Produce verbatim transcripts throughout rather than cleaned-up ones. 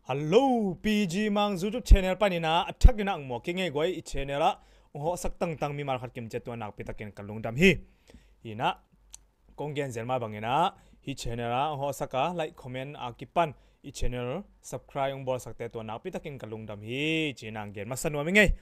Hello, P G Mang YouTube channel panin ah a thakin ah hong muak hi ing ei guai. I channel ah hong hawhsak tangtang mimal khat kim ciat tua nakpi takin ka lungdam hi. Hi in ah kong gen zel mah bangin ah hih channel ah hong hawhsak a like, comment a kipan i channel subscribe hong bawlsakte tua nakpi takin ka lungdam hi ci-in ah hong gen masa nuam ing ei.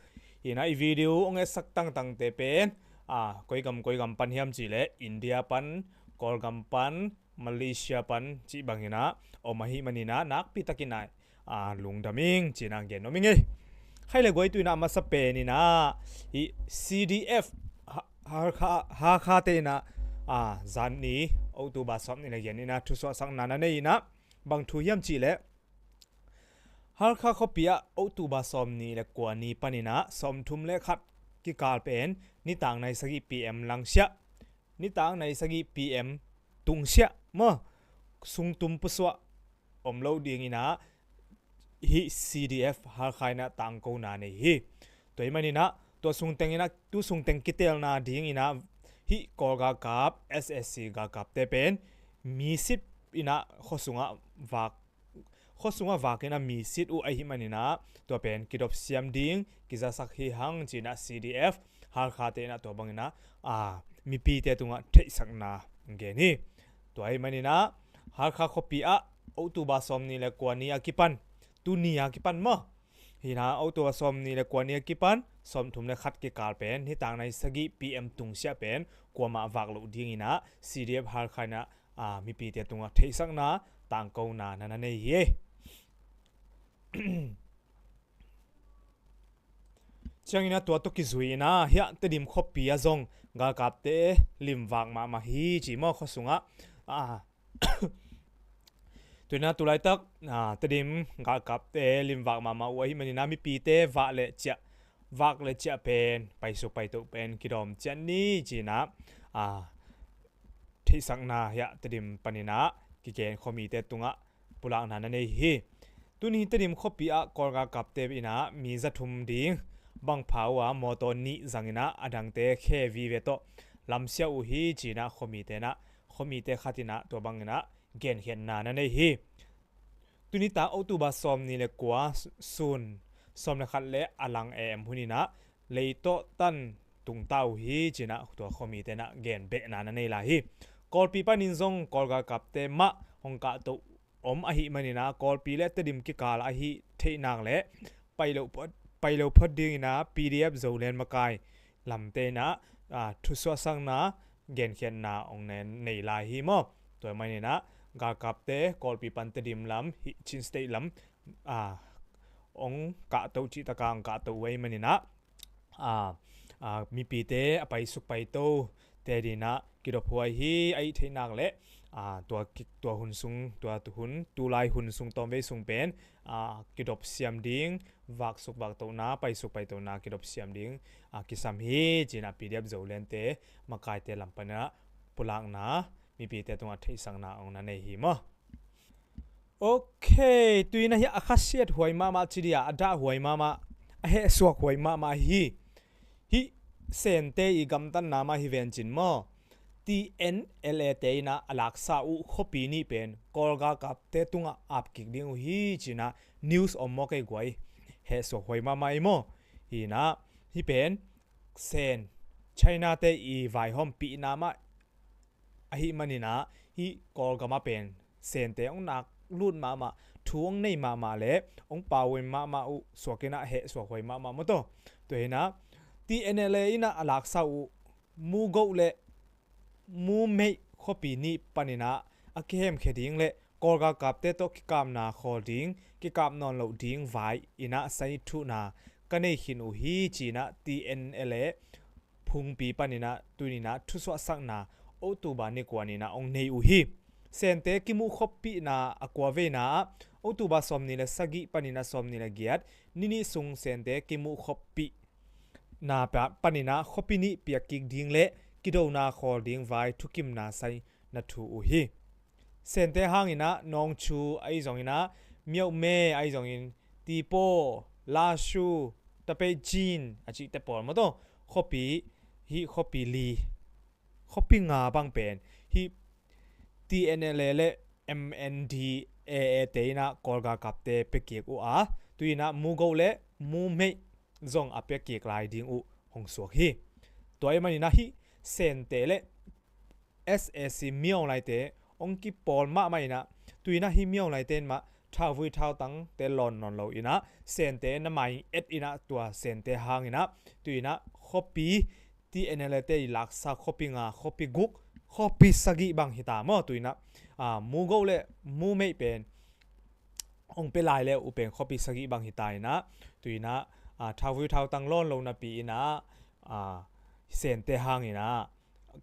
Hi in ah i video hong etsak tangtangte pen a koi gam koi gam pan hiam cih leh India pan, Kawlgam pan, Malaysia pan cih bangin ah om ahih manin ah nakpi takin ah a lungdam ing ci-in ah hong gen nuam ing ei. Khaile guai, tu in ah a masa penin ah hih C D F Ha- Hakha, Hakhate in ah a zan ni October sawm nih le giat ni in ah thusuahsakna na nei in ah bang thu hiam cih leh Hakha khuapi ah October sawm nih le kua ni panin ah sawm thum le khat kikal pen nitak nai sagih P M langsiah, nitak nai sagih P M tungsiah maw, sungtum pusuah om lo dingin ah hih C D F Hakha in ah tangkona nei hi. Tua ahih manin ah tua sungteng in ah tu sungteng kitelna dingin ah hih Kawl galkap, S S C galkapte pen misit in ah khua sungah vak, khua sungah vakin ah misit uh ahih manin ah tua pen kidop siam ding, kizasak hi hang ci-in ah C D F Hakhate in ah tua bangin ah a mipite tungah theihsakna hong gen hi. Tua ahih manin ah Hakha khuapi ah October sawm nih le kua ni a kipan, tu ni a kipan maw, hi in ah October sawm nih le kua ni a kipan sawm thum le khat kikal pen nitak nai sagih P M tungsiah pen kuamah vak loh dingin ah C D F Hakha in ah a mipite tungah theihsakna tangkona na na nei hi. Ciangin ah tua tawh kizui in ah hiah Tedim khuapi ah zong galkapte limvak mahmah hi ci maw, khua sungah a tu in ah tu laitak a Tedim galkapte limvak mahmah uh ahih manin ah mipite vak le ciah, vak le ciah pen paisuk paito pen kidawm ciat ni ci-in ah a theihsakna hiah Tedim panin ah kigen khuamite tungah pulakna na nei hi. Tuni Tedim khuapi ah Kawl galkapte in ah mi za thum ding bang pha uh a mawtaw nih zangin ah a dangte khe vive tawh lamsiah uh hi ci-in ah khuamite in ah, khuamite khat in ah tua bangin ah genkhiatna na nei hi. Tuni tak October sawm nih le kua sun sawm le khat le a lang em hunin ah leitawh tan tungta uh hi ci-in ah tua khuamite in ah gen behna na nei lai hi. Kawlpi panin zong Kawl galkapte mah hong kahto om ahih manin ah Kawlpi le Tedim kikal ahi theih nak leh pai lo phot, pai lo phot dingin ah P D F Zoland makai lamte in ah a thusuahsakna genkhiatna hong nei, nei lai hi maw. Tua ahih manin ah galkapte Kawlpi pan Tedim lam, hih Chin State lam a hong kahto cih takah hong kahto uh ahih manin ah a, a, mipite a paisuk paito te dingin ah kidophuai hi. Ahi theih nak leh a, tua, tua hun sung, tua hun, tulai hun sung tawmvei sung pen a, kidop siam ding, vaksuk vaktohna, paisuk paitohna kidop siam ding a, kisam hi ci-in ah P D F Zolandte makaite lam panin ah pulakna, mipite tungah theihsakna hong na nei hi maw. Ok, tu in ah hiah a khasiat huai mahmah ci dih a, a dah huai mahmah, a hehsuak huai mahmah hi. Hih Sente i gamtatna mah hi ven cin maw, T N L A te in ah a laksa uh khuapi nih pen Kawl galkapte tungah ap kik ding uh hi ci-in ah news om mawk ei guai. Hehsuak huai mahmah ei maw. Hi in ah hih pen Sen, China te i vaihawmpihna mah ahih manin ah hih Kawlgam ah pen Sente hong nak lut mahmah, thu hong nei mahmah le hong pau in mahmah uh suak in ah hehsuak huai mahmah maw taw. Tua hi in ah T N L A in ah a laksa uh Mugoh le Mumeih khuapi nih panin ah a kihemkhia ding le Kawl galkapte tawh kikapna khawl ding, kikap nawn loh ding vai in ah sai thuhna ka nei khin uh hi ci-in ah T N L A phungpi panin ah tuni in ah thusuahsakna October ni kua ni in ah hong nei uh hi. Sente kimuh khuappihna a kua veina ah October sawm nih le sagih panin ah sawm nih le giat ni nih sung Sente kimuh khuappihna pa-, panin ah khuapi nih piak kik ding le kidona khawl ding vai thukimna sai na thu uh hi. Sente hangin ah Nongchu ahi zongin ah Myaukme ahi zongin Tipaw, Lashu, Tapeicin a cihte pawl maw taw, khuapi, hih khuapi li, khuapi nga bang pen hih T N L A le M N D A A te in ah Kawl galkapte pia kik uh a, tu in ah Mu Go le Mu Meih zong a pia kik lai ding uh hong suak hi. Tua ahih manin ah hih Sente le S A C Myaung Laite hong kipawl mahmah in ah, tu in ah hih Myaung Laite in mah thauvui thautangte lawn nawn lo in ah, Sente na mai et in ah, tua Sente hang in ah, tu in ah khuapi T N L A te i laksa khuapi nga, khuapi guk, khuapi sagih bang hi ta maw, tu in ah, ah, Mu Go le Mu Meih pen hong pia lai le uh pen khuapi sagih bang hi ta in ah, tu in ah, ah, thauvui thautang lawn lo napi in ah, ah, Sente hang in ah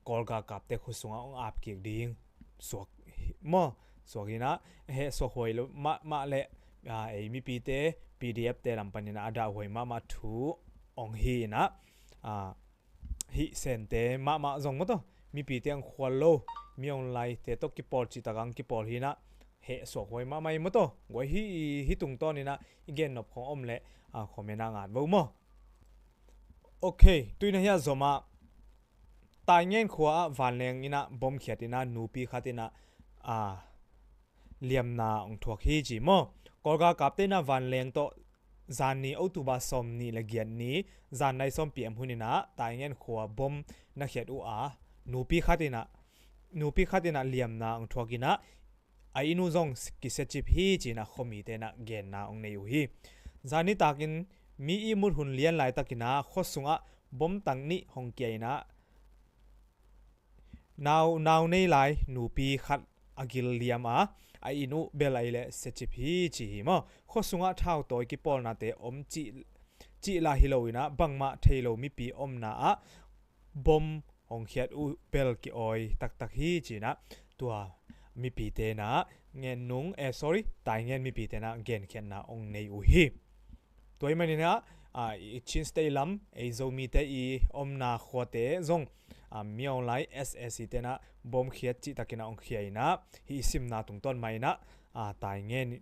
Kawl galkapte khut sungah hong ap kik ding suak hi maw, suak in ah, heh suak huai lo mahmah le, ah, ei mipite P D F te lam panin ah a dah huai mahmah thu hong hi in ah, ah, hih Sente mahmah zong maw tawh, mipite hong khual lo, Myaung Laite tawh kipawl cih tak hong kipawl hi in ah, heh suak huai mahmah hi maw tawh. Guai hi, hih tungtawn in ah i gen nop khong om leh, ah, comment ah ngat vo maw. Ok, tu in ah hih a zom ah Taingen khua ah vanleng in ah bom khiat in ah nupi khat in ah, ah, liamna hong thuak hi ci maw. Kawl galkapte in ah vanleng tawh zan ni October sawm nih le giat ni zan nai sawm P M hun in ah Taingen khua bom na khiat uh a, nupi khat in ah, nupi khat in ah liamna hong thuak in ah, a inn uh zong kisia cip hi ci in ah khuamite in ah genna hong nei uh hi. Zan nitakin mi ihmut hun lian laitak in ah khua sungah bom tang nih hong kia in ah, nau, nau nei lai nupi khat a gil liam a, a inn uh bel ahih leh sia cip hi ci hi maw. Khua sungah thautawi kipawlnate om cih, cih lah hi lo in ah, bangmah thei lo mipi omna ah bom hong khiat uh bel ki-awi taktak hi ci in ah, tua mipite in ah Ngen nung, eh, sorry, Taingen mipite in ah genkhiatna hong nei uh hi. Tua ahih manin ah, ah, i Chin State lam, ei Zomite i omna khuate zong, ah, Myaung Lai S A C te in ah bom khiat cih takin ah hong khia in ah, hih i simna tungtawn mah in ah, ah, Taingen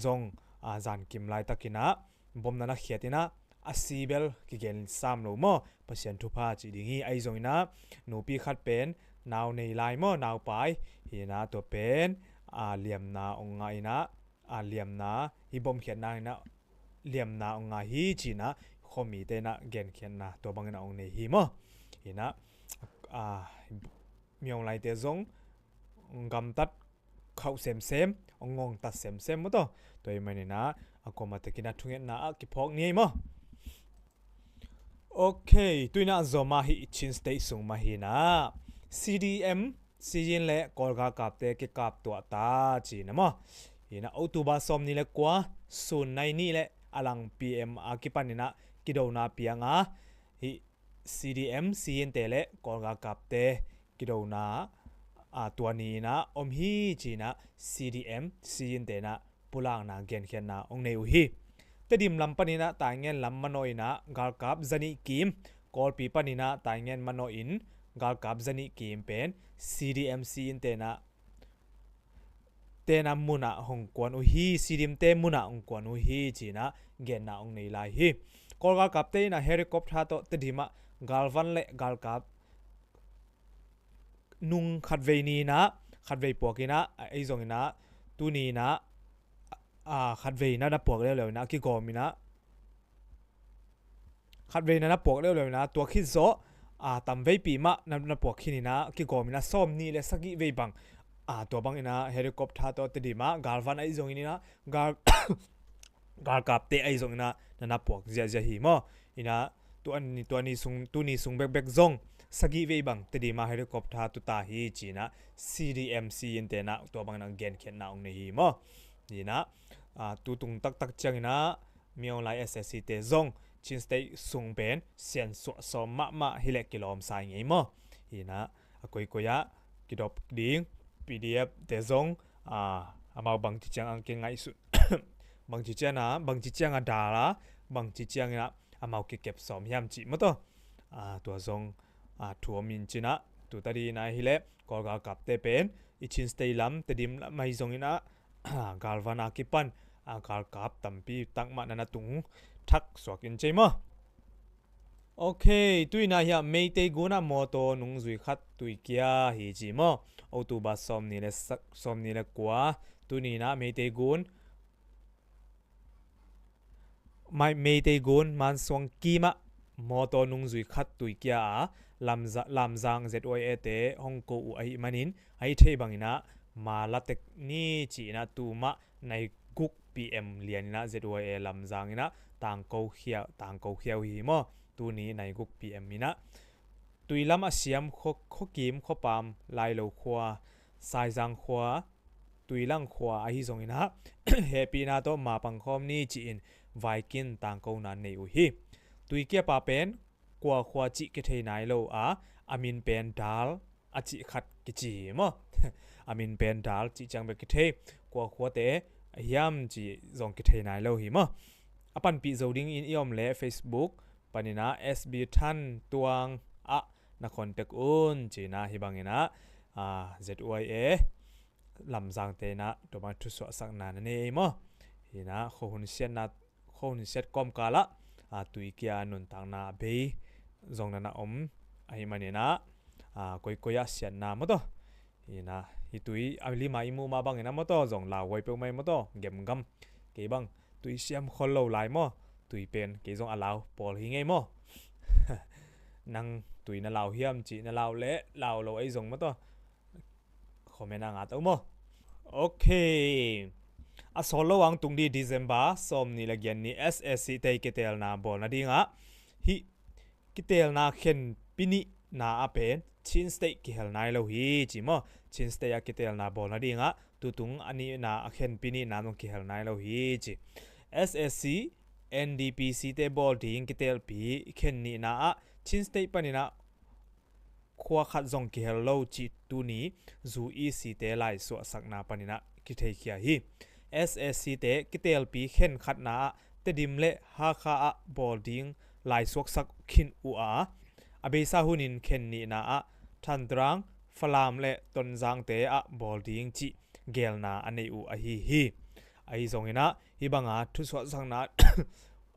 zong, ah, zankim laitak in ah bom na na khiat in ah, a si bel kigen sam lo maw, Pasian thupha cih ding hi. Ahi zongin ah nupi khat pen nau nei lai maw, naupai hi in ah, tua pen, ah, liamna hong ngah in ah, ah, liamna, hih bom khiatna in ah liamna hong ngah hi ci in ah khuamite in ah genkhiatna tua bangin ah hong nei hi maw. Hi in ah, ah, Myaung Laite zong gamtat khauh semsem, hong ngongtat semsem maw tawh. Tua ahih manin ah a kuamah takin ah thungetna ah kiphawk ni ei maw. Ok, tu in ah zom ah hih Chin State sung mah hi in ah C D M, Siyin le Kawl galkapte kikap tuah ta ci in ah maw. Hi in ah October sawm nih le kua, sun nai nih le a lang P M a kipan in ah kidona piang a, hih C D M, Siyin te le Kawl galkapte kidona, ah, tua ni in ah om hi ci in ah C D M, Siyin te in ah pulakna genkhiatna hong nei uh hi. Tedim lam panin ah Taingen lam manawh in ah galkap zanih kim, Kawlpi panin ah Taingen manawh in galkap zanih kim pen C D M, Siyin te in ah te in ah mun ah hong kuan uh hi, C D M te mun ah hong kuan uh hi ci in ah genna hong nei lai hi. Kawl galkapte in ah helicopter tawh Tedim ah galvan le galkap nung khatvei ni in ah, khatvei puak in ah, ahi zongin ah, tuni in ah, ah, khatvei in ah na puak leuleu in ah, kigawm in ah, khatvei in ah na puak leuleu in ah, tua khit zawh, ah, tamveipi mah na, na puak khin in ah, kigawm in ah, sawm nih le sagih vei bang, ah, tua bang in ah helicopter tawh Tedim ah galvan ahi zongin in ah, gal, galkapte ahi zongin ah na na puak ziahziah hi maw. In ah tua ni, tua ni sung, tuni sung bekbek zong sagih vei bang Tedim ah helicopter tu ta hi ci in ah C D M, Siyin te in ah tua bang in ah genkhiatna hong nei hi maw. In ah, ah, tu tung taktak ciangin ah Myaung Lai S A C te zong Chin State sung pen siansuah sawm mahmah hi leh kilawm sa ing ei maw. In ah a koikoi ah kidop ding P D F te zong, ah, amau bangci ciang a kingaihsun, bangci ciang a, bangci ciang a dal a, bangci ciang in ah amau kikep sawm hiam cih maw tawh. Ah, tua zong, ah, thu om in cin ah, tu tadi in ah hi leh Kawl galkapte pen i Chin State lam, Tedim lam ahi zongin ah, ah, galvan a kipan, ah, galkap tampi tak mah na na tung thak suak in cei maw. Ok, tu-in ah hiah Meitei gun ah mawtaw nungzui khat tuikia hi ci maw? October sawmnih le sa-, sawmnih le kua, tuni-in ah Meitei gun, Mai-, Meitei gun Mansuang kim ah mawtaw nungzui khat tuikia a, Lamza-, Lamzang Z Y A te hong ko uh ahih manin, a hih theih bangin ah mala tek ni ci-in ah tu mah nai guk P M lian in ah Z Y A Lamzang in ah tangko khia-, tangko khia uh hi maw? Tuni nai guk P M in ah Tuilam a siam khua, Khuakim, Khuapam, Lailo khua, Saizang khua, Tuilang khua ahi zongin ah hehpihna tawh mapang khawm ni ci-in vaikin tangkona nei uh hi. Tuikiapa pen kua khua cih kithei nai lo a, a min pen Dal a cih khat kici hi maw? A min pen Dal cih ciang bek kithei, kua khuate a hiam cih zong kithei nai lo hi maw? A panpih zo dingin i om leh Facebook panin ah S B Than Tuang ah na contact un ci-in ah hih bangin ah, ah, Z Y A Lamzangte in ah tua bang thusuahsakna na nei ei maw? Hi in ah khuahun siatna, khuahun siat kawmkal ah, ah, tuikia nuntakna a bei zong na na om ahih manin ah, ah, koikoi ah siatna maw tawh. Hi in ah hih tui a lima i muh mah bangin ah maw tawh zong lauhuai peuhmah hi maw tawh, gemgam. Kei bang tui siam khol lo lai maw? Tui pen kei zong a lau pawl hi ngei maw? Nang tui na lau hiam cih na lau leh lau lo ei zong maw tawh, comment ah ngat o maw? Ok. A sawt lo ang tung dih December sawmnih le giat ni S A C te kitelna bawl nadingah hih kitelna khenpi nihna ah pen Chin State kihel nai lo hi ci maw? Chin State ah kitelna bawl nadingah tutung a nihna a khenpi nihna zong kihel nai lo hi ci. S A C, N D P C te bawl ding kitelpi khen nihna ah Chin State panin ah khua khat zong kihel lo cih tuni zu E C te laisuahsakna panin ah kitheikhia hi. S A C te kitelpi khen khatna ah Tedim le Hakha ah bawl ding laisuaksak khin uh a, a beisa hunin khen nihna ah Thantrang, Falam le Tonzang te ah bawl ding cih gelna a nei uh ahi hi. Ahi zongin ah hih banga thusuahsakna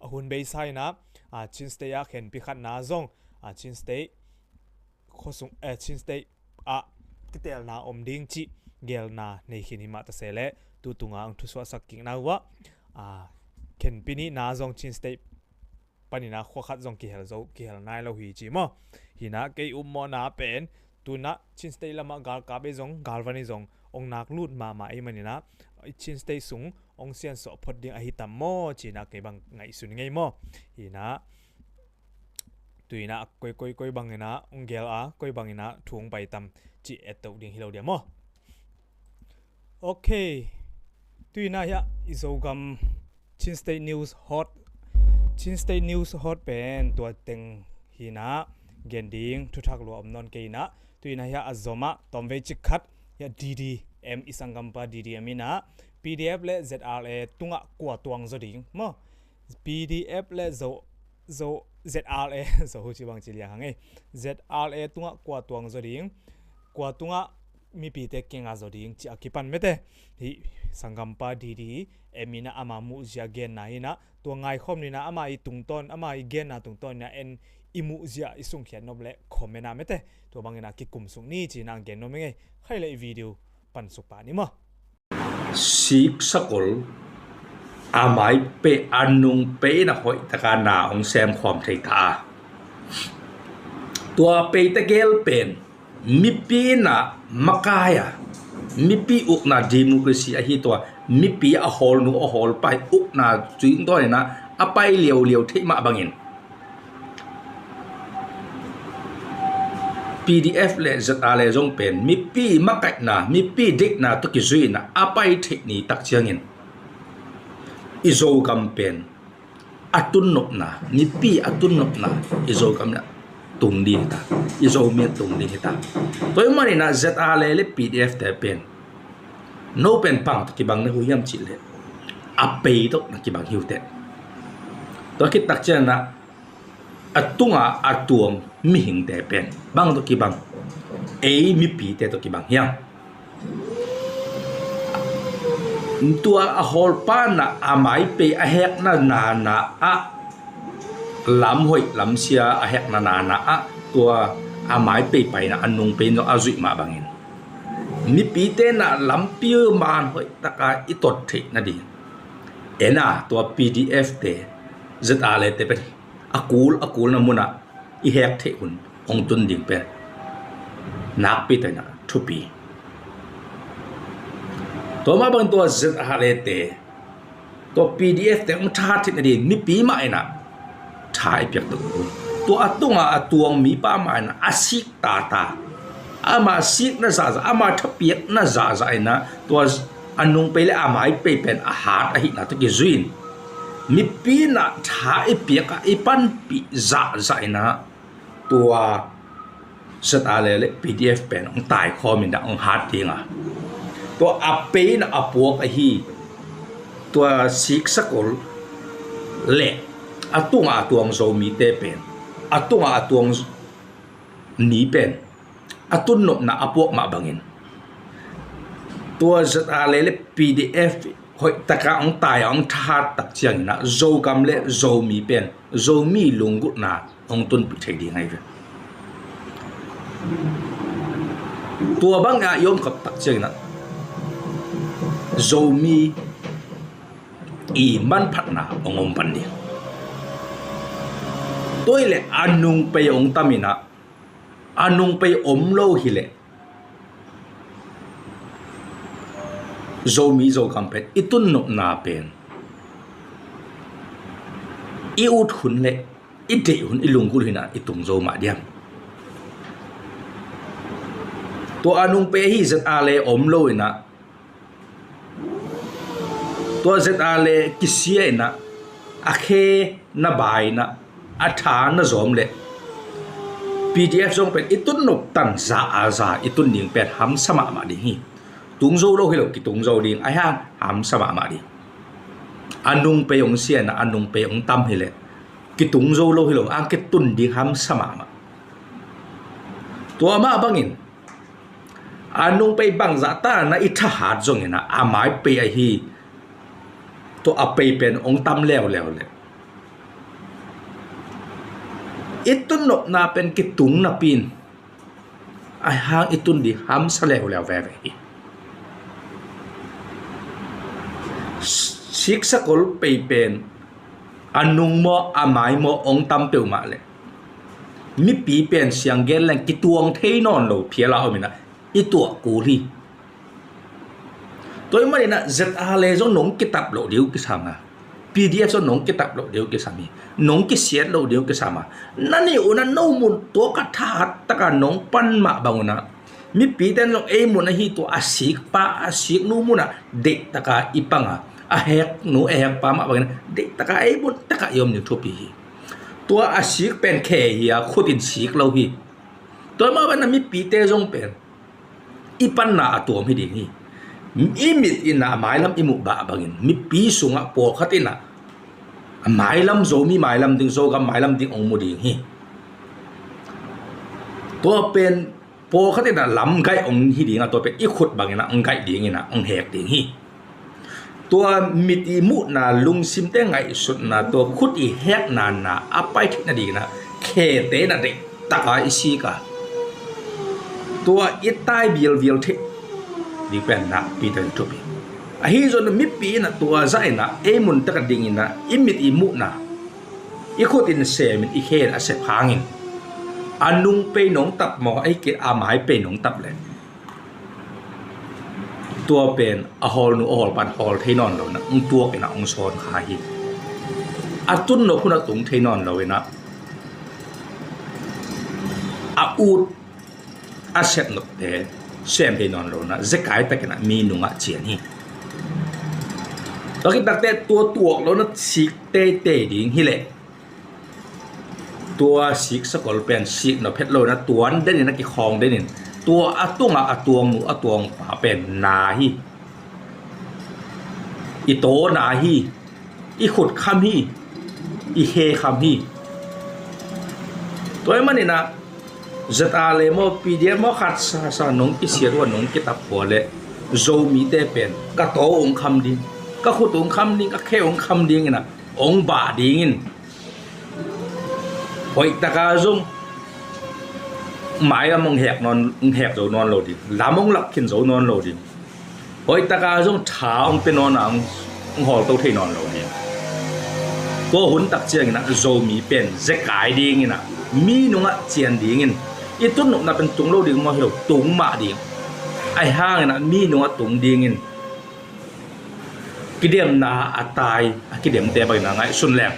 a hun beisa in ah, ah, Chin State ah khenpi khatna zong, ah, Chin State khuasung, eh, Chin State ah kitelna om ding cih gelna nei khin hi mah ta se leh, tu tunga ang thusuahsak kikna uh ah, ah, khenpi nihna zong Chin State panin ah khua khat zong kihel zo, kihel nai lo hi ci maw? Hi in ah kei upmawhna pen tu in ah Chin State lamah galkap ei zong, galvan ei zong ong nak lut mahmah ei manin ah Chin State sung ong siansuah phot ding ahi tam maw ci-in ah kei bang ngaihsun ngei maw? Hi in ah tu in ah koi, koi, koi bangin ah ong gel a, koi bangin ah thu ong pai tam cih ettoh ding hi lo dia maw? Ok. Tu in ah hiah i Zogam Chin State News Hot, Chin State News Hot pen tua teng hi in ah gen ding thuthak lua om nawn kei in ah, tu in ah hiah a zom ah tawmvei cik khat hiah D D M, i sanggampa D D M in ah P D F le Z R A tungah kua tuang zaw ding maw? P D F le Zo, Zo, Z R A, Zo ci bang ci liang hang ei. Z R A tungah kua tuang zaw ding, kua tungah mipite kiangah zaw ding ci a kipan mete. Hih sanggampa D D M in ah ama muhzia genna hi in ah, tua ngaikhawm ni in ah ama i tungtawn, ama i genna tungtawn in ah en i muhzia i sungkhiat nop leh comment ah mete. Tua bangin ah kikum suk ni ci-in ah gen nuam ing ei. Khai leh i video pansuk pah ni maw? Siksakol a mai pei, a nung pei in ah hoihtaka na ong semkhawm thei ta a, tua pei tegel pen mipi in ah makai a, mipi ukna democracy ahi, tua mipi a hawlnu a hawlpa i ukna tungtawn in ah a pai liauliau theih mah bangin, P D F le Z R A le zong pen mipi makaihna, mipi deihna tawh kizui in ah a pai theih ni tak ciangin, i Zogam pen a tunnopna, mipi a tunnopna i Zogam in ah tung ding hi ta, i Zomi a tung ding hi ta. Tua ahih manin ah Z R A le P D F te pen, no pen bang tawh kibang na hi uh hiam cih leh, a pei tawh na kibang hi uh teh. Tua khit tak ciangin ah a tunga a tuang mihingte pen bang tawh kibang, ei mipite tawh kibang hiam? Tua a hawlpa in ah a mai pei a hekna na na ah lam hoih lam sia a hekna nana ah tua a mai pei paina a nung pei in zong a zuih mah bangin mipite na lampi man hoih taka i tot theih nading ena tua P D F te ZRA le te pen a kul a kulna munah i hek theih hun hong tun ding pen nakpi takin a thupi. Tua mah bangin tua ZRA le te tua P D F te hong thahat theih nading mipi mah in a tha i piak tuk uh. Tua a tunga a tuang mipa mah in a sik tata, ama sikna zahzah, ama thapiakna zahzah in a tua a nung pei le a mai pei pen a hat ahihna tawh kizui in mipi in a tha i piak a i panpih zahzah in a tua ZRA le P D F pen hong taikhawm in a hong hat ding a, tua a pei in a puak ahi tua sik sakol le a tunga a tuang Zomite pen a tunga a tuang ni pen a tunnopna a puak mah bangin tua ZRA le P D F hoih taka hong tai a hong thahat tak ciangin a Zogam le Zomi pen Zomi lunggulhna hong tunpih thei ding ahi ve. Tua bang a i om khop tak ciangin a Zomi i manphatna hong om pan ding. Tua hi le a nung pei hong tam in a a nung pei om lo hi le Zomi Zogam pen i tunnopna pen i ut hun le i deih hun i lunggulh hun a i tung zo mah diam? Tua a nung pei ahi ZRA le om lo in a tua ZRA le kisia in a a khe na bai in a a tha na zawm le P D F zong pen i tunnop tan za a za i tun ding pen hamsa mahmah ding hi. Tung zo lo hi lo, kitung zo ding ahi hang hamsa mahmah ding. A nung pei hong sia in a a nung pei hong tam hi le kitung zo lo hi lo, ang kitun ding hamsa mahmah. Tua mah bangin a nung pei bangzah ta na i thahat zongin a a mai pei ahi tua a pei pen hong tam leuleu le i tunnopna pen kitung napi in ahi hang i tun ding hamsa leuleu veve hi. Sik sakol pei pen a nung maw a mai maw hong tam peuhmah le mipi pen siang gen leng kituang thei nawn lo phial a om in a i tuah kul hi. Tua ahih manin a ZRA le zong nong kitap loh ding uh kisam a, P D F zong nong kitap loh ding uh kisam hi. Nong kisiat loh ding uh kisam a, na nih un a no mun tua ka thahat taka nong pan mah bang un a mipite in zong ei mun ahi tua a sikpa a siknu mun a deih taka i pang a, a heknu a hekpa mah bangin a deih taka ei mun taka i om ding thupi hi. Tua a sik pen khe hi a, khut in sik lo hi. Tua mah bangin a mipite zong pen i panna a tuam hi ding hi. I mit in a mailam i muh bah bangin mipi sungah pawlkhat in a mailam, Zomi mailam ding, Zogam mailam ding hong mu ding hi. Tua pen pawlkhat in a lam gaih hong hi ding a, tua pen i khut bangin a hong gaih ding in a hong hek ding hi. Tua mit i muhna, lungsimte ngaihsutna, tua khut i hekna na a pai theih nadingin a khete in a deih taka i sik a, tua i tai vialvial theih ding pen nakpi takin thupi. Ahi zongin mipi in a tua zah in a ei mun taka dingin a i mit i muhna i khut in sem in i khe in a sep hangin a nung pei nong tap maw, ahi kei a mai pei nong tap le tua pen a hawlnu a hawlpa in hawl thei nawn lo in a hong tuak in a hong sawn kha hi. A tunnop hun a tung thei nawn lo in a a ut a sepnopte sem thei nawn lo in a zekai takin a mi nungah cian hi. Tua khit takte tua tuak lo in a sik teitei ding hi leh tua sik sakol pen sik nop het lo in a tuan den in a kikhawng den in tua a tungah a tuangnu a tuangpa pen na hi. I taw na hi. I khut kham hi. I he kham hi. Tua ahih manin a ZRA le maw, P D F maw, khat sasa nong kisiat uh a nong kitap uh a le Zomite pen ka taw hong kham ding, ka khut hong kham ding, ka khe hong kham ding in a hong bah ding in Hoih taka zong mailam hong hek nawn, hong hek zo nawn lo ding, lam hong lak khin zo nawn lo ding. Hoih taka zong tha hong pia nawn a, hong hawlto thei nawn lo ding. Tua hun tak ciangin ah Zomi pen zekai dingin ah, mi nungah cian dingin, i tun nopna pen tung lo ding maw hi lo, tung mah ding. Ahi hangin ah mi nungah tung dingin kidemna a tai a kidemte bangin ah ngaihsun leng,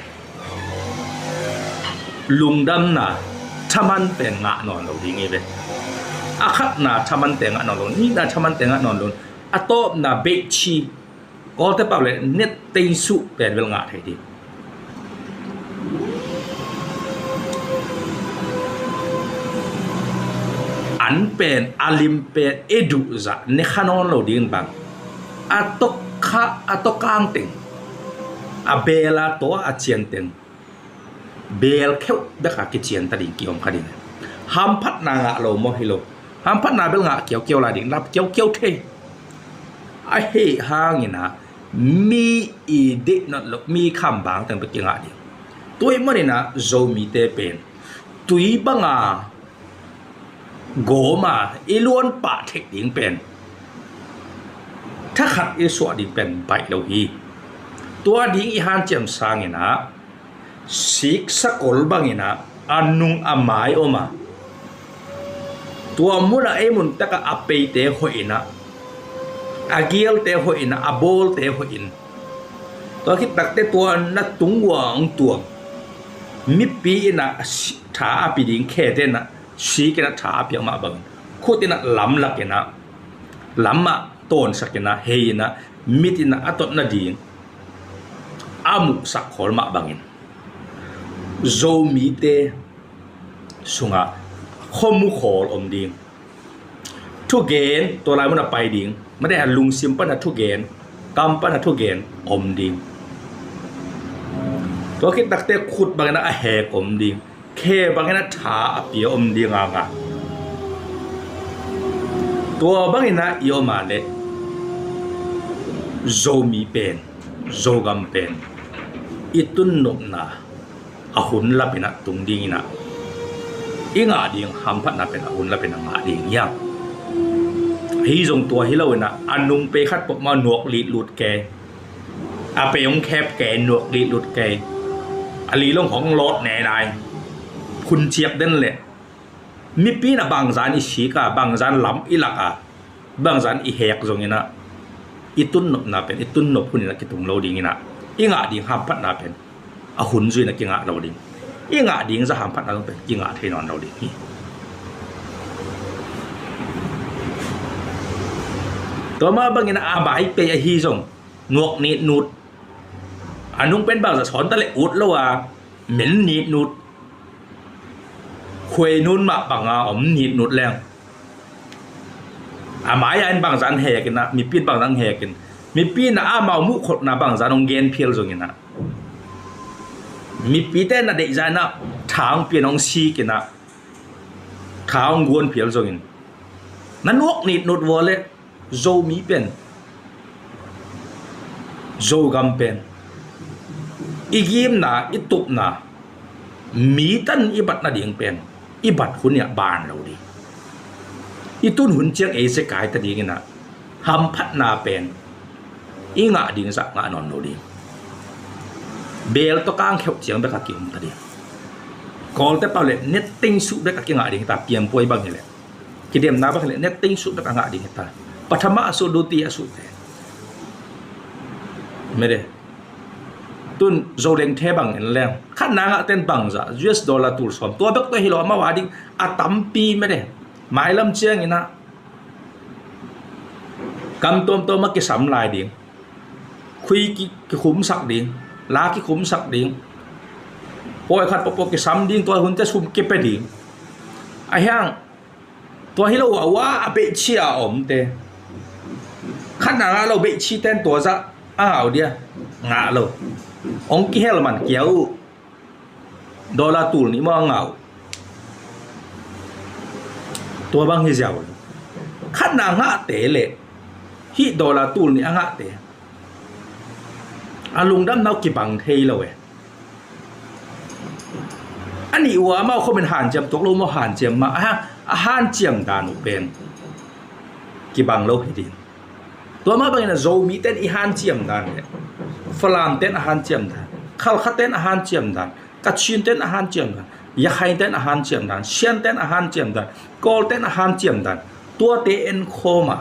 lungdamna thaman pen ngah nawn lo ding hi ve. A khatna thamante ngah nawn lo, nihna thamante ngah nawn lo, a tawpna beihci, Kawlte pau le nettei suh pen bel ngah thei ding. An pen, a lim pen i duh zah ne kha nawn lo ding bang, a tawkha, a tawkang teng, a beel a taw a cian teng, beel kheuh bek a kician ta ding kiom kha ding. Hamphatna ngah lo maw hi lo. Hamphatna bel ngah kiaukiau lai ding, lap kiaukiau thei. Ahi hangin ah mi i deih nawn lo, mi kham bang teng bek kingah ding. Tua ahih manin ah Zomite pen tui banga gawm a i luan pah theih ding pen, thakhat i suah ding pen baih lo hi. Tua ding i hanciam sangin ah, sik sakol bangin ah a nung a mai om a, tua munah ei mun takah a peite hoih in ah, a gialte hoih in ah, a bawlte hoih in, tua khit takte tua na tung uang tuang, mipi in ah si-, tha a pi ding khete in ah, sik in ah tha a piak mah bangin, khut in ah lamlak in ah, lamah tawnsak in ah, hei in ah, mit in ah a tot nading a muhsak khawl mah bangin, Zomite sungah khuamu khawl om ding. Thugen, tua lai mun a pai ding, mate, a lungsim pan a thugen, kam pan a thugen om ding. Tua khit takte khut bangin a hek om ding, khe bangin a tha a pia om ding a ngah. Tua bangin a i om a leh Zomi pen, Zogam pen i tun nopna a hun lapin ah tung dingin ah, i ngah ding hamphatna pen a hun lapin a ngah ding hiam? Ahi zong tua hi loin ah, a nung pei khat peuhmah nuak litlut kei, a pei hong khep kei, nuak litlut kei, a lilong hong lawt ne lai, phun ciak den leh, mipi in ah bangzah in i sik a, bangzah in lam i lak a, bangzah in i hek zongin ah, i tun nopna pen i tun nop hun in ah kitung lo dingin ah, i ngah ding hamphatna pen a hun zui in ah kingah lo ding. I ngah ding zah hamphatna zong pen kingah thei nawn lo ding hi. Tua mah bangin ah a mai pei ahi zong nuak nitnut, a nung pen bangzah sawn ta leh ut lo a, men nitnut, khuai nun mah banga om nitnut leng, a mai-a in bangzah in hek in ah, mipi in bangzah in hek in, mipi in ah amau muhkholhna bangzah in hong gen phial zongin ah, mipite na deihzah in ah tha hong pia in hong sik in ah, tha hong guan phial zongin, na nuak nitnut vua leh, Zomi pen, Zogam pen, i gimna, i tupna, mi tan i bat nading pen, i bat hun i ah ban lo ding. I tun hun ciang ei zekai ta dingin ah, hamphatna pen i ngah ding zah ngah nawn lo ding. Beel tawh kang kheuh ciang bek a kiom ta ding. Kawlte pau le netteng suh bek a kingah ding hi ta, piangpuai bang hi leh, kidemna bang hi leh, netteng suh bek a ngah ding hi ta. Pathama a suh, duti a suh te, mede. Tun Zolengte bangin leng, khatna ngah ten bangzah, U S dollar tul sawm, tua bek tawh hi lo, amau a ding a tampi, mede. Mailam ciangin ah kam tuamtuam ah kisam lai ding, khui ki, kikhumsak ding, la kikhumsak ding, pawi khat pawpaw kisam ding, tua hunte sum kipia ding. Ahi hang tua hi lo a, ua a beihci a omte, khatna ngah lo beihci ten tua zah a ngah uh dia? Ngah lo. Hong kihel man kia uh. Dollar tul nih maw a ngah uh? Tua bang hi ziau. Khatna ngahte le hih dollar tul nih a ngahte, a lungdamna uh kibang thei lo e. A nih uh a amau khomin hanciam tuak lo maw, hanciam mah a, a hanciam dan uh pen kibang lo hi ding. Tua mah bangin a Zomite in i hanciam dan le Falamte in a hanciam dan, Khalkhate in a hanciam dan, Kachinte in a hanciam dan, Yakhainte in a hanciam dan, Siante in a hanciam dan, Kawlte in a hanciam dan, tuate enkhawm a,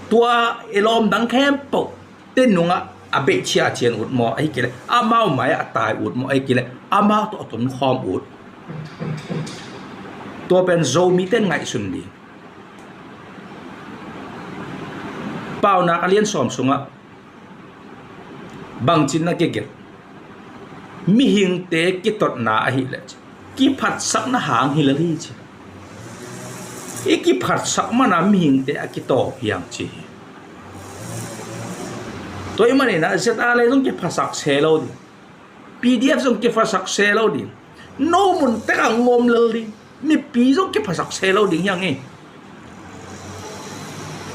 tua i lawm dang khempeuh te nungah a beihchia a cian ut maw, ahi kei le amau mai-ah a tai ut maw, ahi kei le amau tawh a tonkhawm ut. Tua pen Zomite in ngaihsun ding. Paunak a lian sawm sungah bangci na kigelh, mihingte kitotna ahih leh ci, kiphatsakna hang hi lel hi ci. I kiphatsak mana mihingte a kitawp hi hang ci hi. Tua ahih manin a Z R le zong kiphatsak se lo ding. P D F zong kiphatsak se lo ding. No mun tekah ngom lel ding. Mipi zong kiphatsak se lo ding hi hang hi.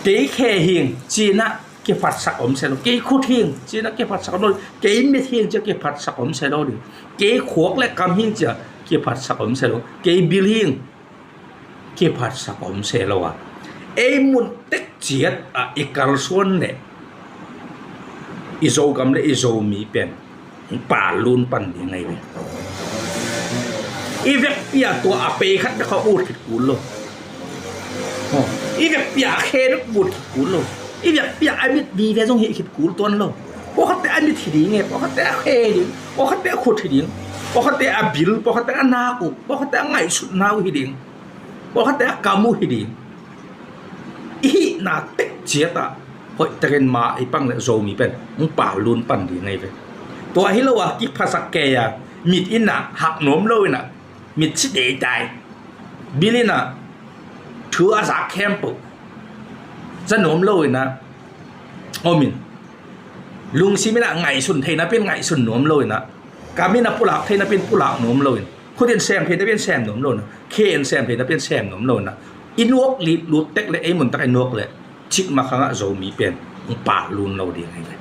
Kei khe hing ci-in ah kiphatsak om se lo. Kei khut hing ci-in ah kiphatsak om lo ding. Kei mit hing ci-a kiphatsak om se lo ding. Kei khuak le kam hing ci-a kiphatsak om se lo. Kei bil hing kiphatsak om se lo a, ei mun tek ciat ah i kalsuan le i Zogam le i Zomi pen pal lun pan ding ahi ve. I vekpi-a tua a pei khat bek a ut khit kul lo. Oh, i vekpi-a a khe bek ut khit kul lo. I vekpi-a a mit vive zong hih khit kul tuan lo. Pawlkhatte a mit hi ding e, pawlkhatte a khe hi ding, pawlkhatte a khut hi ding, pawlkhatte a bil, pawlkhatte a nak uh, pawlkhatte a ngaihsutna uh hi ding, pawlkhatte a kam uh hi ding. I hihna tek ciat ah hoihtakin ma i pang le Zomi pen hong pal lun pan ding ahi ve. Tua hi lo a kiphasak kei a mit in ah hak nuam lo in ah mit ci deitai. Bil in ah thu a zak khempeuh za nuam lo in ah om in, lungsim in ah ngaihsun thei napi in ngaihsun nuam lo in ah, kam in ah pulak thei napi in pulak nuam lo in, khut in sem thei napi in sem nuam lo in ah, khe in sem thei napi in sem nuam lo in ah, i nuak lit lut tek le ei mun tak i nuak le cikmah khangah Zomi pen hong pal lun lo ding ahi ve.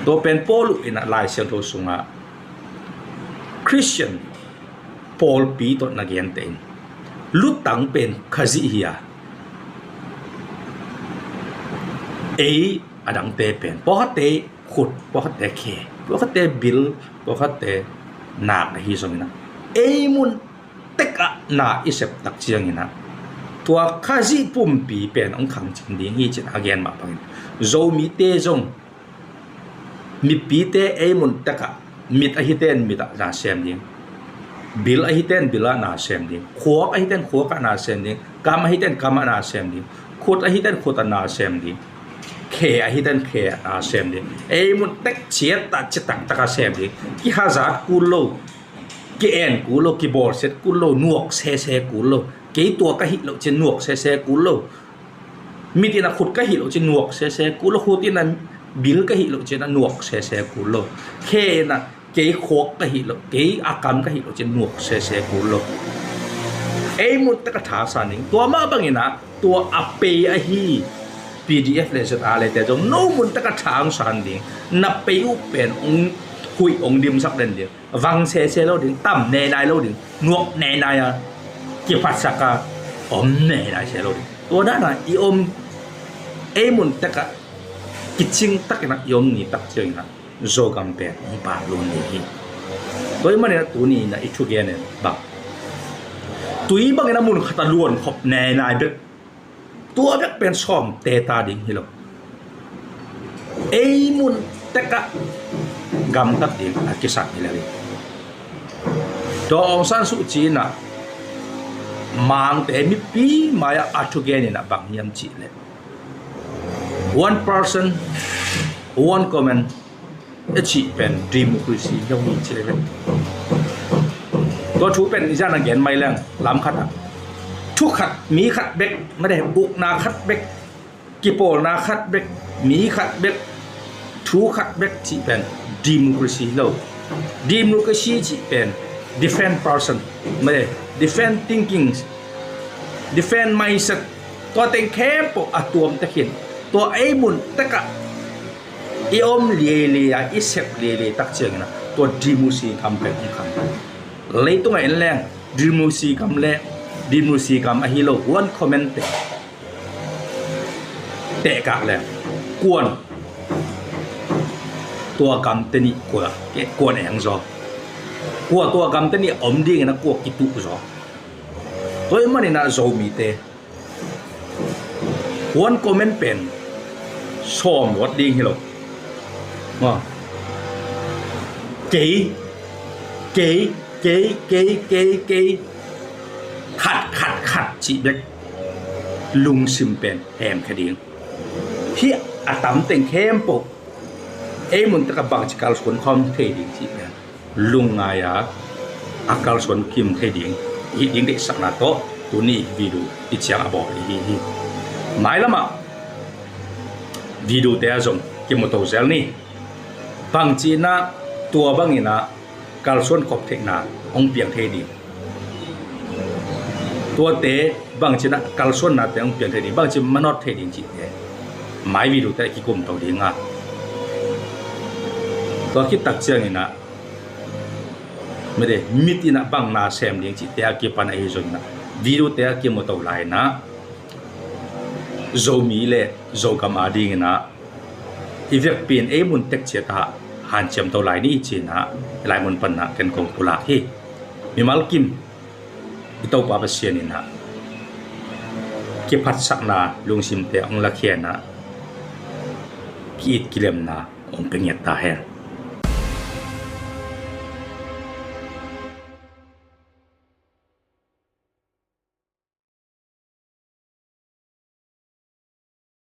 Tua pen Paul in ah Lai Siangtho sungah Khristian pawlpi tawh na genteh in, lutang pen Khazih hi a, ei a dangte pen pawlkhatte khut, pawlkhatte khe, pawlkhatte bil, pawlkhatte nak ahi zongin ah, ei mun tekah na i sep tak ciangin ah, tua Khazih pumpi pen hong khangcing ding hi ci-in a gen mah bangin, Zomite zong mipite ei mun tekah mit ahite in mit ah na sem ding, bil ahite in bil ah na sem ding, khuak ahite in khuak ah na sem ding, kam ahite in kam ah na sem ding, khut ahite in khut ah na sem ding, khe ahite in khe ah na sem ding. Ei mun tek ciat ah citak tak a sem ding. Kihazat kul lo, ki-en kul lo, kibawlsiat kul lo, nuak sese kul lo. Kei tua ka hih loh ci-in nuak sese kul lo. Mit in ah khut ka hih loh ci-in nuak sese kul lo. Khut in ah bil ka hih loh ci-in ah nuak sese kul lo. Khe in ah kei khuak ka hih loh, kei a kam ka hih loh ci-in nuak sese kul lo. Ei mun tek a tha sa ning. Tua mah bangin ah tua a pei ahi P D F le Z R le te zong no mun tek a tha hong san ding. Na pei uh pen hong huih hong dimsak den ding. Vang sese lo ding, tam nenai lo ding, nuak nenai a, kiphatsak a, om nenai se lo ding. Tua dan a i om, ei mun tek a kicing takin ah i om ni tak ciangin ah Zogam pen hong pal lun ding hi. Tua ahih manin ah tuni in ah i thugen in bang, tui bangin ah mun khat a luan khop nenai bek, tua bek pen sawmte ta ding hi lo. Ei mun tek ah gamtat ding a kisam hi lo hi. Tua Aung San Suu Kyi in ah Mangte mipi mai-ah a thugen in ah bang hiam cih leh, one person, one command, a cih pen democracy hi lo hi ci le ve. Tua thu pen i zan a gen mai leng lam khat ah, thu khat, mi khat bek, made, ukna khat bek, kipawlna khat bek, mi khat bek, thu khat bek cih pen democracy hi lo. Democracy cih pen different person, made, different thinkings, different mindset, tua teng khempeuh a tuam tek hi in, tua ei mun tek ah i om liailiai a, i sep liailiai tak ciangin ah Tua democracy gam pen hong khang. Leitungah en leng democracy gam le democracy gam ahi lo one comment te tehkak leng kuan tua gam te nih kua kuan eng zaw, kua tua gam te nih a om dingin a kua kituh zaw. Tua ahih manin ah Zomite one comment pen sawm luat ding hi lo. Ma. Kei, kei, kei, kei, kei, kei. Khat, khat, khat cih bek lungsim pen hemkhia ding. Hih a tam teng khempeuh ei mun takah bangci kalsuan khawm thei ding cih pen lungngai a, a kalsuan kim thei ding, hih ding deihsakna tawh tuni video i ciang a bawl i hi hi. Mailamah video te ah zong kimu to zel ni. Bangci inah tua bang inah kalsuan khop theihna hong piang thei ding. Tuate bangci inah kalsuanna te hong piang thei ding, bangci manawt thei ding cihte mai video te ah kikum to ding a. Tua khit tak ciang inah mede mit inah bang na sem ding cihte a kipan ahi zong inah video te ah kimu to lai inah Zomi le Zogam a ding inah i vekpi in ei mun tek ciat ah hanciam to lai ni ci inah i lai mun pan ah ken kong pulak hi. Mimal kim i Topa Pasian inah kiphatsakna lungsimte hong lakhia inah ki-it kilemna hong pia ngiat ta hen.